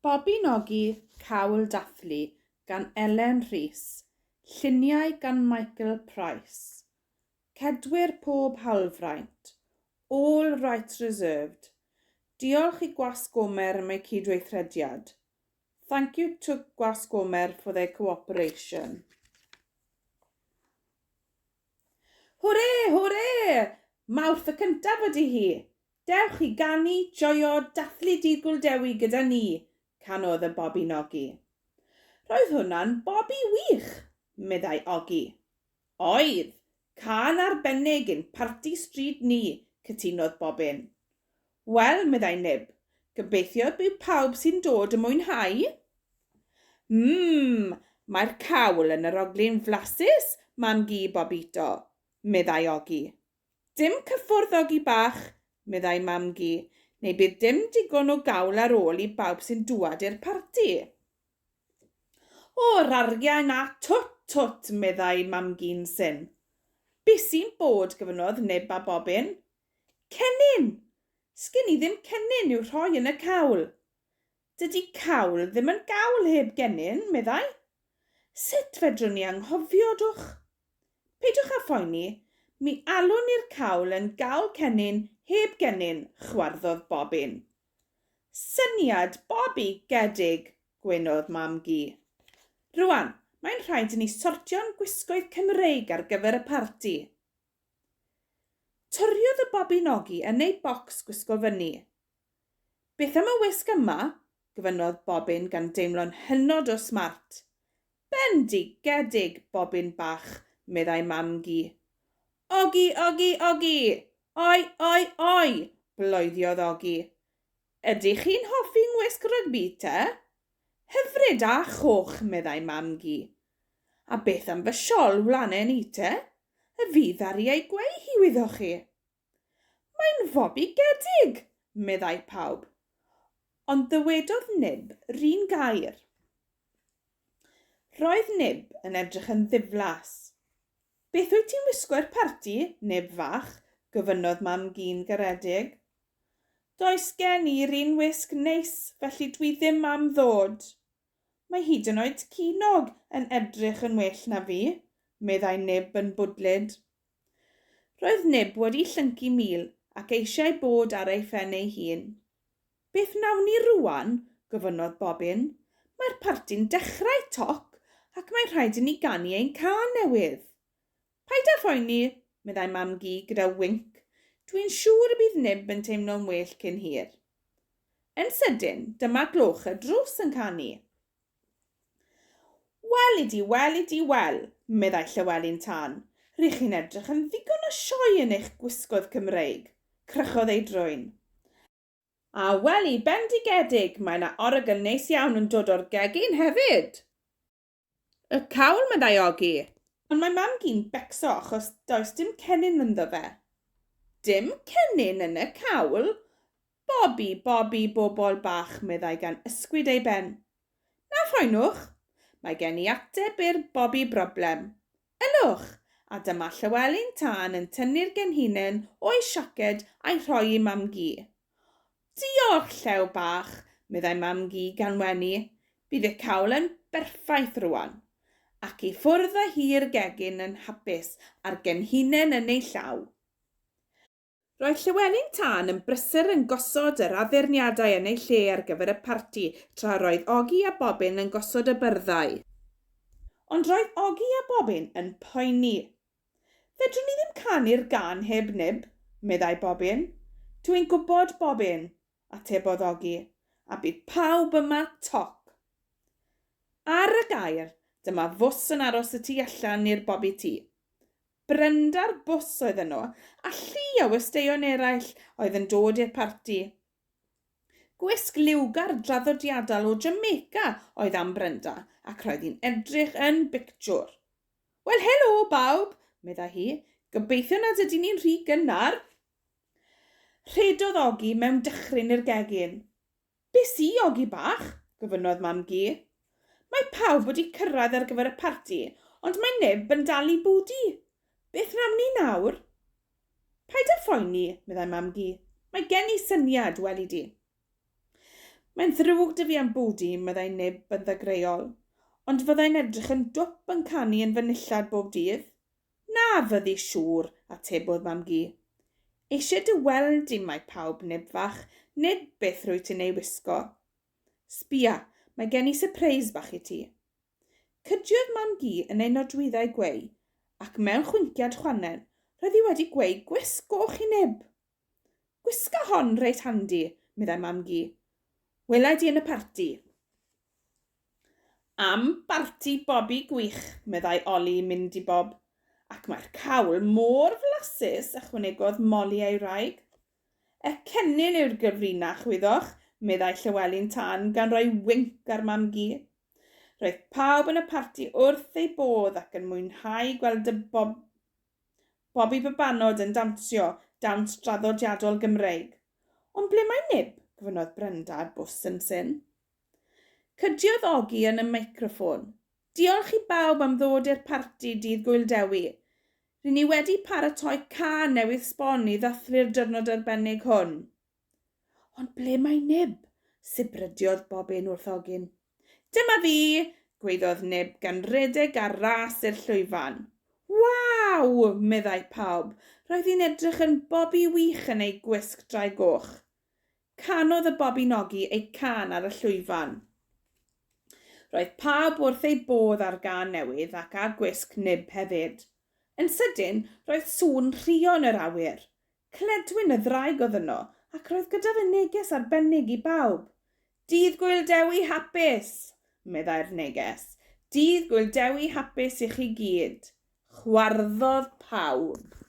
Bobi Nogi, Cawl Dathlu gan Elen Rhys, Lluniau gan Michael Price. Cedwir pob hawlfraint. All rights reserved. Diolch i Gwasg Gomer am eu cydweithrediad. Thank you to Gwasg Gomer for their cooperation. Hwre! Hwre! Mawrth y cyntaf ydy hi! Dewch i ganu, joio, dathlu Dydd Gŵyl Dewi gyda ni! canodd y Bobi Nogi. Roedd hwnna'n bobi wych! meddai Ogi. Oedd! Cân arbennig i'n parti stryd ni, cytunodd Bobin. Wel, meddai Nib, gobeithio bydd pawb sy'n dod yn mwynhau. Mmm, mae'r cawl yn arogli'n flasus, mam-gu Bobito, meddai Ogi. Dim cyffwrdd, Ogi bach, meddai mam-gu, neu bydd dim digon o gawl ar ôl i bawb sy'n dŵad i'r parti. O, rarian a twt, twt, meddai mam-gu'n syn. Be sy'n bod? gofynnodd Nib a Bobin. Cennin! Sgin i ddim cennin i'w rhoi yn y cawl. Dydy cawl ddim yn gawl heb gennin, meddai. Sut fedrwn ni anghofio, dwch? Peidiwch â phoeni, mi alwn ni'r cawl yn gawl cennin heb gennin, chwarddodd Bobin. Syniad Bobi gedig, gwenodd Mam-gu. Rwan, mae'n rhaid i ni sortio'n gwisgoedd Cymreig ar gyfer y parti. Twriodd y Bobi Nogi yn ei bocs gwisgo fyny. Beth am y wisg yma? gofynnodd Bobin gan deimlo'n hynod o smart. Bendigedig, Bobin bach, meddai Mam-gu. Ogi, ogi, ogi! Oi, oi, oi! bloeddiodd Ogi. Ydych chi'n hoffi ngwisg rygbi, te? Hyfryd a choch, meddai Mam-gu. A beth am fy siol wlanen i, te? Y fi ddaru ei gweu hi, wyddoch chi. Mae'n fobigedig! meddai pawb. Ond ddywedodd Nib 'run gair. Roedd Nib yn edrych yn ddiflas. Beth wyt ti'n wisgo i'r parti, Nib fach? gofynnodd Mam-gu'n garedig. Does gen i 'run wisg neis, felly dwi ddim am ddod. Mae hyd yn oed Cynog yn edrych yn well na fi, meddai Nib yn bwdlyd. Roedd Nib wedi llyncu mul ac eisiau bod ar ei phen ei hun. Beth wnawn ni rŵan? gofynnodd Bobin. Mae'r parti'n dechrau toc ac mae'n rhaid i ni ganu ein cân newydd. Paid â phoeni, meddai Mam-gu gyda winc, dwi'n siŵr y bydd Nib yn teimlo'n well cyn hir. Yn sydyn, dyma gloch y drws yn canu. Wel i di, wel i di, wel, meddai Llywelyn Tân, r'ych chi'n edrych yn ddigon o sioe yn eich gwisgoedd Cymreig. Crychodd ei drwyn. A wel i bendigedig, mae 'na orogl neis iawn yn dod o'r gegin hefyd! Y cawl, meddai Ogi. Ond mae mam-gu'n becso achos does dim cennin ynddo fe. Dim cennin yn y cawl? Bobi, Bobi, bobol bach, meddai gan ysgwyd ei ben. Na phoenwch! Mae gen i ateb i'r Bobi broblem. Ylwch! A dyma Llywelyn Tân yn tynnu'r genhinen o'i siaced a'i rhoi i mam-gu. Diolch, Llew bach, meddai Mam-gu gan wenu. Bydd y cawl yn berffaith rwan. Ac i ffwrdd â hi i'r gegin yn hapus a'r genhinen yn ei llaw. Roedd Llywelyn Tân yn brysur yn gosod yr addurniadau yn eu lle ar gyfer y parti tra roedd Ogi a Bobin yn gosod y byrddau. Ond roedd Ogi a Bobin yn poeni. Fedrwn ni ddim canu'r gân heb nib, meddai Bobin. Dw i'n gwybod, Bobin, atebodd Ogi, a bydd pawb yma toc. Ar y gair, dyma fws yn aros y tu allan i'r Bobi Tŷ. Brenda'r bws oedd yno, a llu o westeion eraill oedd yn dod i'r parti. Gwisg liwgar draddodiadol o Jamaica oedd am Brenda, ac roedd hi'n edrych yn bictiwr. Wel, helo, bawb, meddai hi. Gobeithio nad ydyn ni'n rhy gynnar. Rhedodd Ogi mewn dychryn i'r gegin. Be sy, Ogi bach? gofynnodd Mam-gu. Mae pawb wedi cyrraedd ar gyfer y parti, ond mae neb yn dal i bwdu. Beth wnawn ni nawr? Paid â phoeni, meddai Mam-gu. Mae gen i syniad, weli di. Mae'n ddrwg 'da fi am Bwdi, meddai Nib yn ddagreuol. Ond fyddai'n edrych yn dwp yn canu yn fy nillad bob dydd. Na fyddi siŵr, atebodd Mam-gu. Eisiau dy weld di mae pawb, Nib fach, nid beth rwyt ti'n ei wisgo. Sbia, mae gen i sypreis bach i ti. Cydiodd Mam-gu yn ei nodwyddau gweu, ac mewn chwinciad chwannen, roedd hi wedi gweu gwisg goch i Nib. Gwisga hon reit handi, meddai Mam-gu. Wela i di yn y parti. Am barti bobi gwych, meddai Oli i Mindy Bob. Ac mae'r cawl mor flasus, ychwanegodd Molly a'i wraig. Y cennin yw'r gyfrinach, wyddoch, meddai Llywelyn Tân, gan roi winc ar Mam-gu. Roedd pawb yn y parti wrth eu bodd ac yn mwynhau gweld y bob Bobi Babanod yn dawnsio dawns draddodiadol Gymreig. Ond ble mae Nib? gofynnodd Brenda ar bws yn syn. Cydiodd Ogi yn y meicroffôn. Diolch i bawb am ddod i'r parti Dydd Gŵyl Dewi. Ry'n ni wedi paratoi cân newydd sbon i ddathlu'r diwrnod arbennig hwn. Ond ble mae Nib? sibrydiodd Bobin wrth Ogin. Dyma fi! gwaeddodd Nib gan redeg ar ras i'r llwyfan. Waw! meddai pawb. Roedd hi'n edrych yn bobi wych yn ei gwisg drai goch. Canodd y Bobinogi eu cân ar y llwyfan. Roedd pawb wrth eu bodd â'r gân newydd ac â gwisg Nib hefyd. Yn sydyn, roedd sŵn rhuo yn yr awyr. Cledwyn y ddraig oedd yno, ac roedd gyda fe neges arbennig i bawb. Dydd Gŵyl Dewi hapus! meddai'r neges. Dydd Gŵyl Dewi hapus i chi gyd! Chwarddodd pawb.